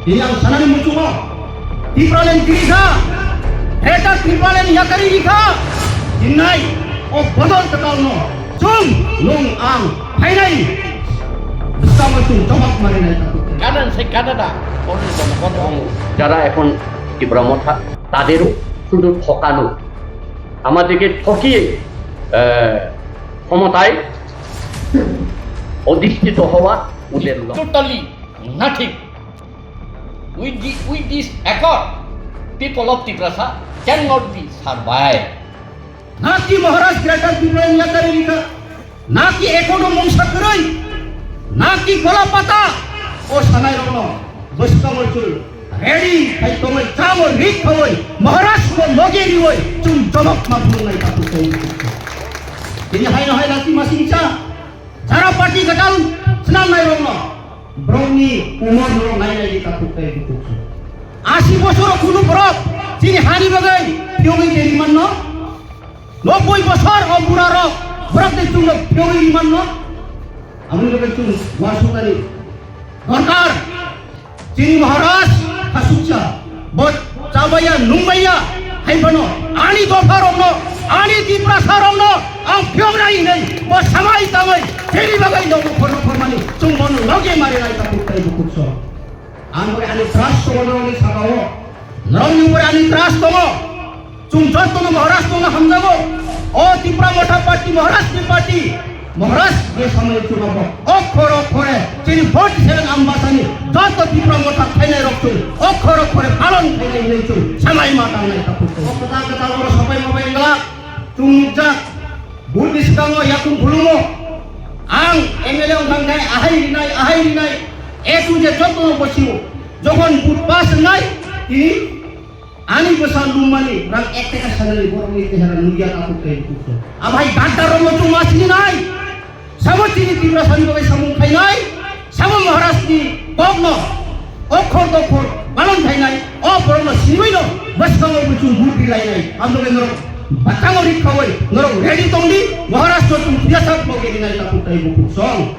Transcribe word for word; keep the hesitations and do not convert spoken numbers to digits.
Tini ang sanani muchungo Tipraland tini kha, Greater Tipraland yakari ri kha. Hinai o bodol kwtalno chwng nwng ang phainai bwskango chwng jobab marinai tabuk. কারণ সেই কানাডা অন্য জনগণ যারা এখন তীব্র মথা, তাদেরও শুধু ঠকানো, আমাদেরকে ঠকিয়ে, আহ, ক্ষমতায় অধিষ্ঠিত হওয়া ওদের লক্ষ্য। Totally nothing. With the, with this accord, people of Tiprasa cannot be survived. Naki Maharaj Greater Tipraland yakari ri kha, naki ekono mungsa kwrwi, naki gola pata, o sanai rokno bwskango chwng ready khai tongwi changwi rik khawi Maharaj ko loge riwi chwng jobab ma phunuknai tabuk tei. Tini haino hai lati masingcha. Jara party kwtal swnamnai rokno, borokni umor no nainai di tabuk tei bukuksong. Asi bosor o kunu borok chini hani bagwi phiyogwi tei rimanno, nobboi bosor o bura rok borok tei chwngno phiyogwi rimanno, aboni bagwi chwng uansuknani dorkar. Chini Maharaj khasuksa, bo chabaiya, nungmaiya, hai phano ani dopha rokno, ani Tiprasa rokno ang phiyoknai hinwi bo samai tangwi chini bagwi nogo khorno khormani chwng bono loge marinai tabuk tei bukuksong. Ang bai ani trust tongo norokni sakao, norokni upore ani trust tongo. Chwng jotono Maharaj tongna hamjago. O Tipra Motha Party, Maharaj ni party. Maharaj ni samani chwng abo okhor okhore chini forty seven Ambasani joto Tipra Motha khainai rok chwng okhor okhore palon khainai hinwi chwng samai ma tangnai tabuk. O kwtal kwtal oro sapai mabai wngla chwng nukjak. Vote ni swkango yakung khulumo. Ang M L A wngkha khe ahai rinai, ahai rinai. A to Z jotono bosio. Jokhon vote pass wngnai, tini Ani bwsa lummani rang ek taka sanani borokni chehara nukya tabuk tei bukuksong. Abai gadda rokno chwng ma sininai. Sabo chini Tiprasani bagwi samung khainai. Sabo Maharajni kokno okhor dokhor palon khainai. O borokno sinwino bwskango bo chwng vote rilainai. Amtwkhe norok bwskango rik khawi norok ready tongdi. Maharajno chwng phiya sak bo gerinai tabuk tei bukuksong.